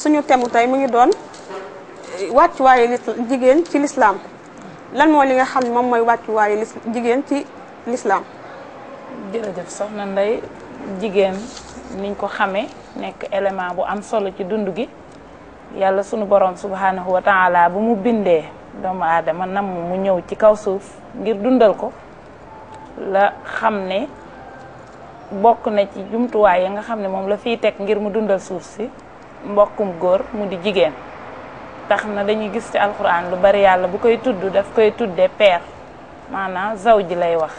suñu temu tey mu ngi doon wàccuwaayu jigéen ci lislaam lan moo li nga xam ne moom mooy wàccuwaayu jigéen ci lislaam. jërëjëf soxna Ndeye, jigéen niñ ko xamee nekk élément bu am solo ci dund gi. yàlla sunu borom subhanahu wa taala bu mu bindee doomu aadama nam mu ñëw ci kaw suuf ngir dundal ko la xam ne bokk na ci jumtuwaay yi nga xam ne moom la fiy teg ngir mu dundal suuf si mbokkum góor mu di jigéen. tax na dañuy gis ci alxuraan lu bari yàlla bu koy tudd daf koy tuddee père maanaam zawji lay wax.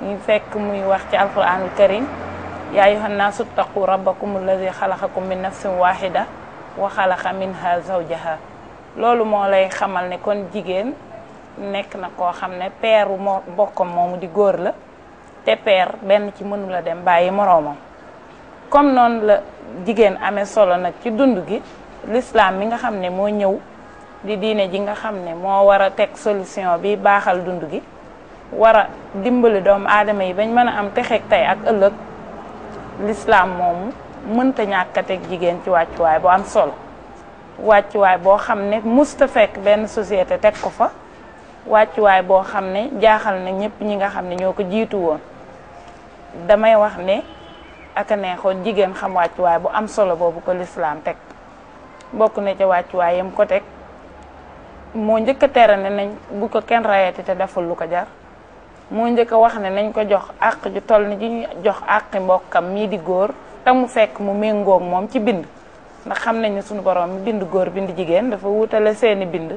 ñu fekk muy wax ci alxuraanul karim yaa ayyuhan naasu ttaqu rabbakum alladi xalaqakum min nafsin wahida wa xalaqa minha zawjaha. loolu moo lay xamal ne kon jigéen nekk na koo xam ne peeru moo bokkam moomu di góor la te peer benn ci mënu la dem bàyyi moroomam. comme noonu la jigéen amee solo nag ci dund gi l'islam mi nga xam ne moo ñëw di diine ji nga xam ne moo war a teg solution bi baaxal dund gi war a dimbali doomu aadama yi bañ mën a am texeeg tey ak ëllëg. l'islam moomu mënta ñàkkateeg jigéen ci wàccuwaay bu am solo wàccuwaay boo xam ne musta fekk benn société teg ko fa wàccuwaay boo xam ne jaaxal na ñëpp ñi nga xam ne ñoo ko jiitu woon. damay wax ne aka neexoon jigéen xam wàccuwaay bu am solo boobu ko l'islam teg bokk na ca wàccuwaay yam ko teg moo njëkk a tere ne nañ bu ko kenn rayati te deful lu ko jar. moo njëkk a wax ne nañ ko jox àq ju toll ni ji ñu jox àqi mbokkam mii di góor te mu fekk mu méngoog moom ci bind. ndax xam nañ ne suñu borom mi bind góor bind jigéen dafa wutale seeni bind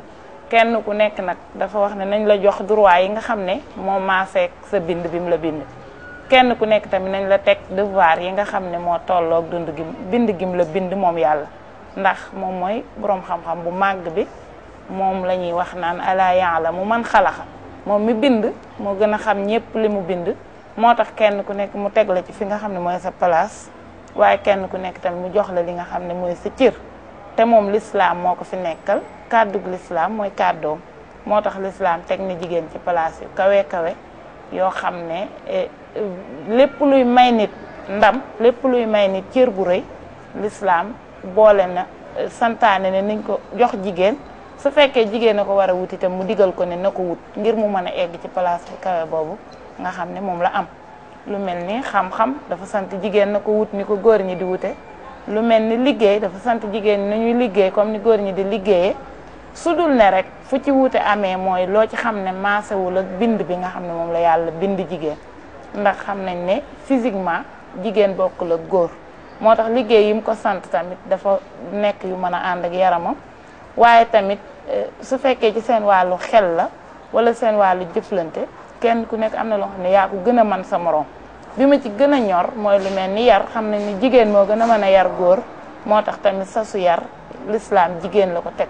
kenn ku nekk nag dafa wax ne nañ la jox droit yi nga xam ne moo maaseek sa bind bi mu la bind. kenn ku nekk tamit nañ la teg devoir yi nga xam ne moo tolloog dund gi bind gim la bind moom yàlla. ndax moom mooy boroom xam-xam bu màgg bi moom la ñuy wax naan alaa ya'lamu man xalaqa moom mi bind moo gën a xam ñépp li mu bind moo tax kenn ku nekk mu teg la ci fi nga xam ne mooy sa place waaye kenn ku nekk tamit mu jox la li nga xam ne mooy sa cër te moom l'islam moo ko fi nekkal kàddug l'islam mooy kàddoom moo tax l'islam teg na jigéen ci place yu kawe kawe yoo xam ne lépp luy may nit ndam lépp luy may nit cër bu rëy l'islam boole na santaane ne nañ ko jox jigéen su fekkee jigéen a ko war a wut itam mu digal ko ne na ko wut ngir mu mën a egg ci place bu kawe boobu nga xam ne moom la am. lu mel ni xam-xam dafa sant jigéen na ko wut ni ko góor ñi di wute lu mel ni liggéey dafa sant jigéen ñi nañuy liggéey comme ni góor ñi di liggéeyee su dul ne rek fu ci wute amee mooy loo ci xam ne maasewul ak bind bi nga xam ne moom la yàlla bind jigéen ndax xam nañ ne physiquement jigéen bokkul ak góor moo tax liggéey yi mu ko sant tamit dafa nekk yu mën a ànd ak yaramam waaye tamit su fekkee ci seen wàllu xel la wala seen wàllu jëflante kenn ku nekk am na loo xam ne yaa ko gën a mën sa morom bi ma ci gën a ñor mooy lu mel ni yar xam nañ ni jigéen moo gën a mën a yar góor moo tax tamit sasu yar l'islam jigéen la ko teg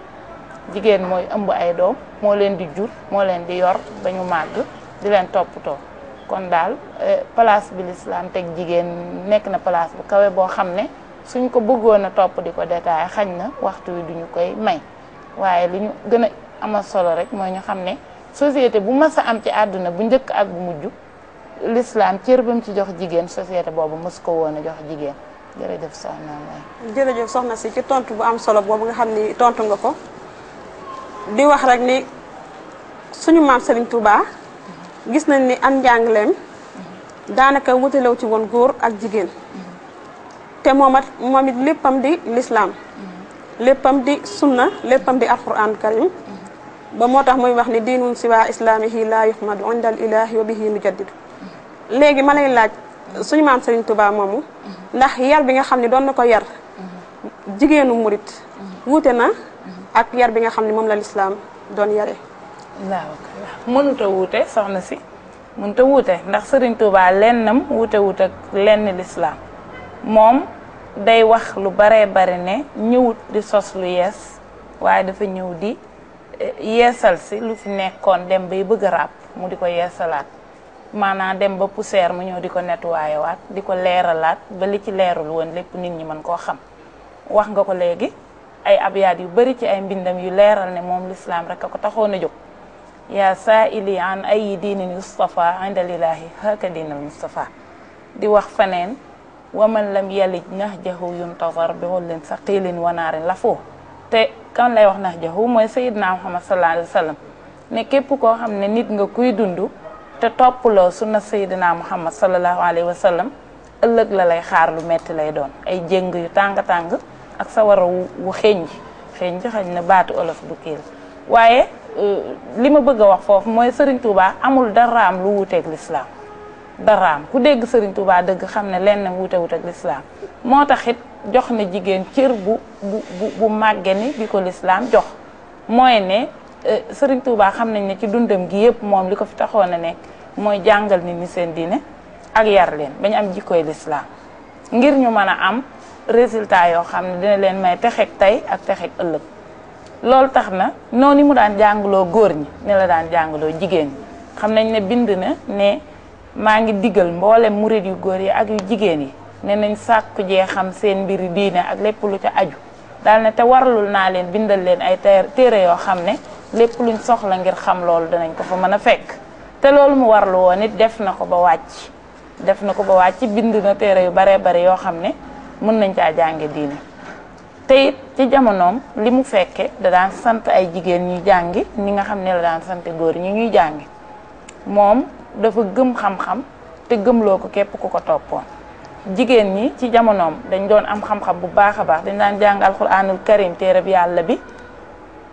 jigéen mooy ëmb ay doom moo leen di jur moo leen di yor ba ñu màgg di leen toppatoo kon daal place bi l'islam teg jigéen nekk na place bu kawe boo xam ne suñ ko bëggoon a topp di ko détaillé xañ na waxtu wi duñu koy may waaye li ñu gën a amal solo rek mooy ñu xam ne société bu mas a am ci àdduna bu njëkk ak bu mujj l'islam cër ba mu ci jox jigéen société boobu mës ko woon a jox jigéen jërëjëf soxna May. jërëjëf soxna si ci tontu bu am solo boobu nga xam ni tontu nga ko di wax rek ni suñu maam Serigne Touba gis nañ ni am njàngaleem daanaka wutalew ci woon góor ak jigéen te moom it léppam di l'islam léppam di sunna léppam di alquran karim ba moo tax muy wax ni diinun siwa islamihi la yuhmadu inda al ilahi wa bihi nujaddidu léegi ma lay laaj suñu maam Serigne Touba moomu ndax yar bi nga xam ne doon na ko yar jigéenu murit wuute na ak yar bi nga xam ne moom la l'islam doon yare waaw mënut a wuute soxna si mënut a wuute ndax Serigne Touba lennam wuute ak lenn l'islam moom day wax lu baree bari ne ñëwut di sos lu yees waaye dafa ñëw di yeesal si lu fi nekkoon dem bay bëgg a ràpp mu di ko yeesalaat maanaam dem ba poussière mu ñëw di ko nettoyé waat di ko leeralaat ba li ci leerul woon lépp nit ñi mën koo xam wax nga ko léegi ay abyaat yu bari ci ay mbindam yu leeral ne moom l'islam rek a ko taxoon a jóg yaa saa'ili an ay diinin yustafa inda lillahi haka diinal mustafa di wax faneen wa man lam yalij nahjahu yuntazar bi xullin saqilin wa naarin la foo te kan lay wax nahjahu mooy Sayyidina Muhammad sallallahu alayhi wa sallam ne képp koo xam ne nit nga kuy dund te toppaloo sunna Sayyidina Muhammad sallallahu alayhi wa sallam ëllëg la lay xaar lu metti lay doon ay jéng yu tàng-tàng ak sawara wu xeeñ xañ na baatu olof du kii la waaye li ma bëgg a wax foofu mooy Serigne Touba amul daraam lu wuuteeg lislaam daraam ku dégg Serigne Touba dëgg xam ne lenn wuute ak lislaam moo tax it jox na jigéen cër bu màgge ni bi ko lislaam jox mooy ne Serigne Touba xam nañ ne ci dundam gi yëpp moom li ko fi taxoon a nekk mooy jàngal nit ñi seen diine ak yar leen bañ am jikkoy lislaam ngir ñu mën a am résultat yoo xam ne dina leen may texeeg tey ak texeeg ëllëg loolu tax na noonu mu daan jàngaloo góor ñi ne la daan jàngaloo jigéen ñi xam nañ ne bind na ne maa ngi digal mboolem murid yu góor yi ak yu jigéen yi ne nañ sàkku jee xam seen mbiri diine ak lépp lu ca aju daal ne te waralul naa leen bindal leen ay téere yoo xam ne lépp luñ soxla ngir xam loolu danañ ko fa mën a fekk te loolu mu warlu woon it def na ko ba wàcc bind na téere yu baree bari yoo xam ne mën nañ caa jànge diine te it ci jamonoom li mu fekke da daan sant ay jigéen ñuy jàngi ni nga xam ne la daan sant góor ñi ñuy jàngi moom dafa gëm xam-xam te gëmloo ko képp ku ko toppoon jigéen ñi ci jamonoom dañ doon am xam-xam bu baax a baax dañ daan jàng alxuraanul karim téereb yàlla bi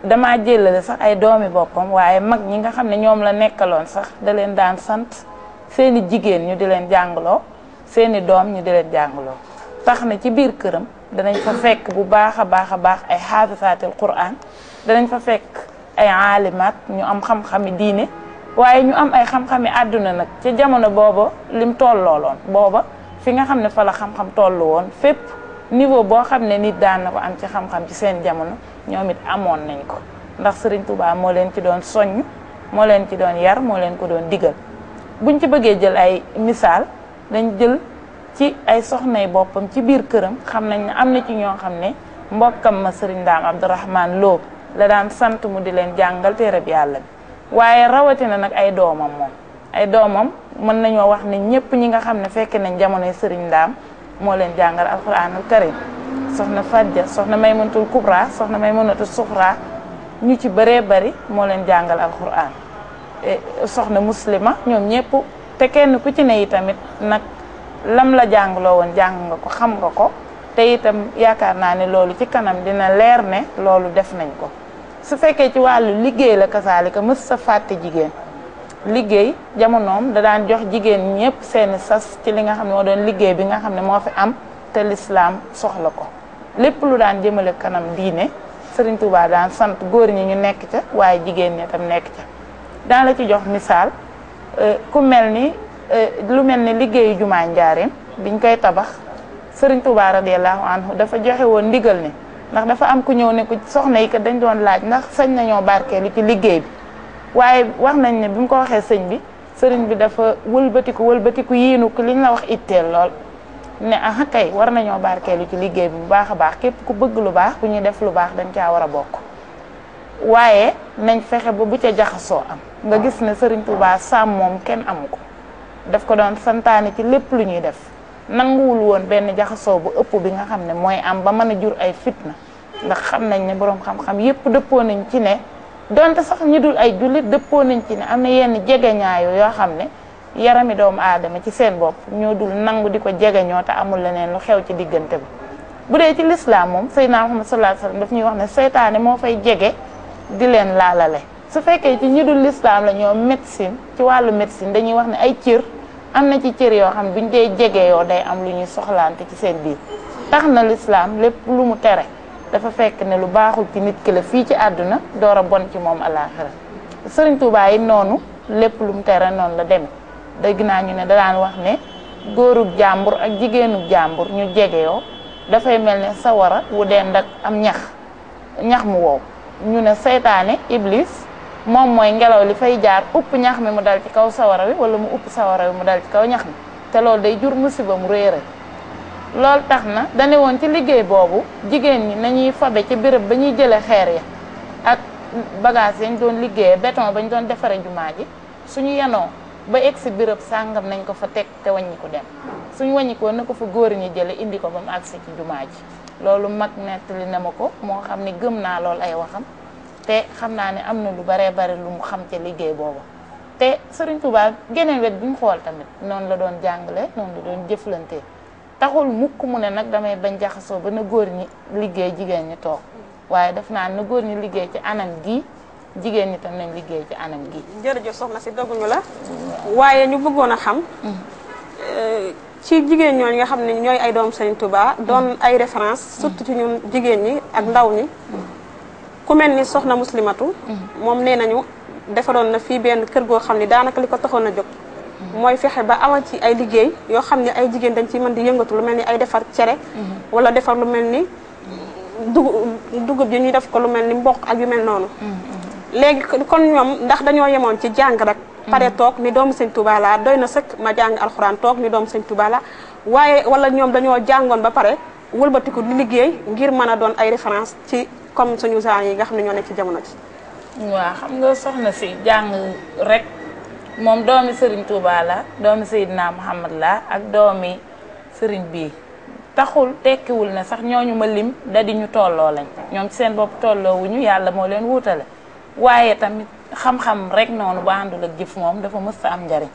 dama jëlale sax ay doomi boppam waaye mag ñi nga xam ne ñoom la nekkaloon sax da leen daan sant seeni jigéen ñu di leen jàngaloo seeni doom ñu di leen jàngaloo tax na ci biir këram danañ fa fekk bu baax a baax ay xaafisaatil Qur'an danañ fa fekk ay aalimaat ñu am xam-xami diine waaye ñu am ay xam-xami àdduna nag ca jamono booba lim tollooloon booba fi nga xam ne fa la xam-xam tollu woon fépp niveau boo xam ne nit daan na ko am ci xam-xam ci seen jamono ñoom it amoon nañ ko ndax Serigne Touba moo leen ci doon soññ moo leen ci doon yar moo leen ko doon digal buñ ci bëggee jël ay misaal dañ jël ci ay soxnay boppam ci biir këram xam nañ ne am na ci ñoo xam ne mbokkam ma Serigne Ndaam Abdourahmane Lo la daan sant mu di leen jàngal téereb yàlla bi waaye rawatina nag ay doomam moom ay doomam mën nañoo wax ne ñëpp ñi nga xam ne fekk nañ jamonoy Serigne Ndaam moo leen jàngal alquranul karim soxna Fadja soxna Maymunatul Kubra soxna Maymunatul Suxra ñu ci bëree bari moo leen jàngal alquran soxna Muslima ñoom ñëpp te kenn ku ci ne itamit nag lam la jàngloo woon jàng nga ko xam nga ko te itam yaakaar naa ne loolu ci kanam dina leer ne loolu def nañ ko su fekkee ci wàllu liggéey la kasaalika mës sa fàtte jigéen liggéey jamonoom da daan jox jigéen ñëpp seeni sas ci li nga xam ne moo doon liggéey bi nga xam ne moo fi am te lislaam soxla ko lépp lu daan jëmale kanam diine Serigne Touba daan sant góor ñi ñu nekk ca waaye jigéen ñi tam nekk ca daan la ci jox misaal ku mel ni lu mel ni liggéeyu jumaa Njaaréem biñ koy tabax Serigne Touba radiyallahu anhu dafa joxe woon ndigal ni ndax dafa am ku ñëw ne ko soxna yi kat dañ doon laaj ndax sañ nañoo barkeelu ci liggéey bi waaye wax nañ ne bi mu ko waxee sëñ bi sëriñ bi dafa wëlbatiku yiinu ko liñ la wax itteel lool ne ah kay war nañoo barkeelu ci liggéey bi bu baax a baax képp ku bëgg lu baax ku ñuy def lu baax dañ caa war a bokk waaye nañ fexe ba bu ca jaxasoo am nga gis ne Serigne Touba sàmm moom kenn amu ko daf ko doon santaane ci lépp lu ñuy def nanguwul woon benn jaxasoo bu ëpp bi nga xam ne mooy am ba mën a jur ay fitna ndax xam nañ ne boroom xam-xam yépp dëppoo nañ ci ne donte sax ñu dul ay jullit dëppoo nañ ci ne am na yenn jegeñaayo yoo xam ne yarami doomu aadama ci seen bopp ñoo dul nangu di ko jegeñoo te amul leneen lu xew ci diggante bi bu dee ci lislaam moom Seydina Muhammad sallallahu alayhi wasallam daf ñuy wax ne seytaane moo fay jege di leen laalale su fekkee ci ñu dul lislaam la ñoom médecine ci wàllu médecine dañuy wax ne ay cër am na ci cër yoo xam ne buñ dee jege yoo day am lu ñuy soxlaante ci seen biir tax na lislaam lépp lu mu tere dafa fekk ne lu baaxul ci nit ki la fii ci àdduna door a bon ci moom alaaxira Sëriñ Tuubaa yi noonu lépp lu mu tere noonu la demee dégg naa ñu ne da daan wax ne góorug jàmbur ak jigéenug jàmbur ñu jegeyoo dafay mel ne sawara wu dend ak am ñax mu wow ñu ne seytaane iblis moom mooy ngelaw li fay jaar upp ñax mi mu dal ci kaw sawara wi wala mu upp sawara wi mu dal ci kaw ñax mi te loolu day jur musiba mu réere loolu tax na dane woon ci liggéey boobu jigéen ñi nañuy fabe ci béréb ba ñuy jële xeer ya ak bagage yañ doon liggéeyee béton ba ñu doon defare jumaa ji suñu yenoo ba egg si béréb sàngam nañ ko fa teg te wàññi ko dem suñ wàññikoo na ko fa góor ñi jële indi ko ba mu agsi ci jumaa ji loolu mag nettali na ma ko moo xam ne gëm naa lool ay waxam te xam naa ne am na lu baree bare lu mu xam ca liggéey boobu te Sëriñ Tuubaa geneen wet bi ñu xool tamit noonu la doon jàngale noonu la doon jëflante taxul mukk mu ne nag damay bañ jaxasoo ba na góor ñi liggéey jigéen ñi toog waaye def naa na góor ñi liggéey ci anam gi jigéen ñi tam nañ liggéey ci anam gi. jërëjëf soxna si dogguñu la waaye ñu bëggoon a xam ci jigéen ñooñu nga xam ne ñooy ay doom Sëriñ Tuubaa doon ay référence surtout ci ñun jigéen ñi ak ndaw ñi ku mel ni soxna muslimatu moom nee nañu defaroon na fii benn kër goo xam ne daanaka li ko taxoon a jóg mooy fexe ba amal ci ay liggéey yoo xam ne ay jigéen dañ ci mën di yëngatu lu mel ni ay defar cere wala defar lu mel ni dugub yi ñuy def ko lu mel ni mboq ak yu mel noonu léegi kon ñoom ndax dañoo yemoon ci jàng rek pare toog ni doomu Sëñ Tuubaa laa doy na sëkk ma jàng alxuraan toog ni doomu Sëñ Tuubaa laa waaye wala ñoom dañoo jàngoon ba pare wëlbatiku di liggéey ngir mën a doon ay référence ci comme suñu genre yi nga xam ne ñoo nekk ci jamono ci waaw xam nga soxna si jàng rek moom doomi Sëriñ Tuubaa la doomi Seydina Muhammad la ak doomi sëriñ bii taxul tekkiwul ne sax ñooñu ma lim da di ñu tolloo lañ ñoom ci seen bopp tolloowuñu yàlla moo leen wuutale waaye tamit xam-xam rek noonu bu àndul ak jëf moom dafa mës a am njariñ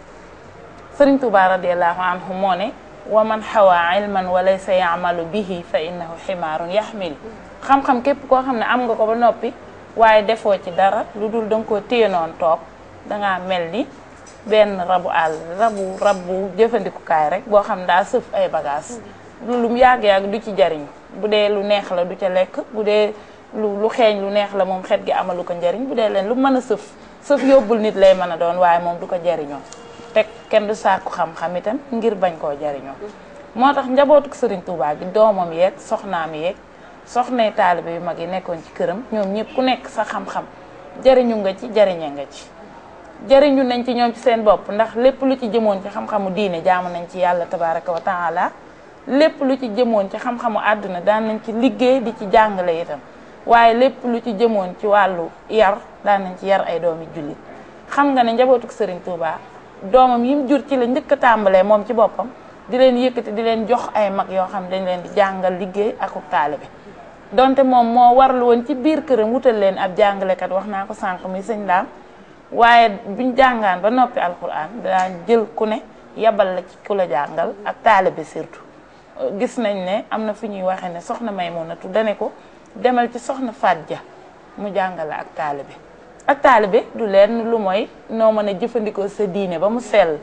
Sëriñ Tuubaa radiyallahu anhu moo ne wa man xawaa ilman wa laysa yaamalu bihi fa innahu ximaarun yaxmil xam-xam képp koo xam ne am nga ko ba noppi waaye defoo ci dara lu dul danga koo téye noonu toog dangaa mel ni benn rabu àll rabu jëfandikukaay rek boo xam daa sëf ay bagages lu mu yàgg-yàgg du ci jariñ bu dee lu neex la du ca lekk bu dee lu xeeñ lu neex la moom xet gi amalu ko njariñ bu dee leen lu mën a sëf yóbbul nit lay mën a doon waaye moom du ko jariñoo te kenn du sàkku xam-xam itam ngir bañ koo jariñoo moo tax njabootuk Sëriñ Tuubaa gi doomam yeeg soxnaam yeeg soxnay taalibe yu mag yi nekkoon ci këram ñoom ñëpp ku nekk sa xam-xam jariñu nga ci jariñe nga ci jariñu nañ ci ñoom ci seen bopp ndax lépp lu ci jëmoon ci xam-xamu diine jaamu nañ ci yàlla tabaraka wa taala lépp lu ci jëmoon ci xam-xamu àdduna daan nañ ci liggéey di ci jàngale itam waaye lépp lu ci jëmoon ci wàllu yar daan nañ ci yar ay doomi jullit xam nga ne njabootuk Sëriñ Tuubaa doomam yi mu jur ci la njëkk a tàmbalee moom ci boppam di leen yëkkati di leen jox ay mag yoo xam dañ leen di jàngal liggéey akuk taalibe donte moom moo warlu woon ci biir këram wutal leen ab jàngalekat wax naa ko sànq muy sëñ Daam waaye buñ jàngaan ba noppi alxuraan daa jël ku ne yabal la ci ku la jàngal ak taalibe surtout gis nañ ne am na fi ñuy waxee ne soxna Maymunatu dane ko demal ci soxna Fadja mu jàngale ak taalibe du leen lu mooy noo mën a jëfandikoo sa diine ba mu sell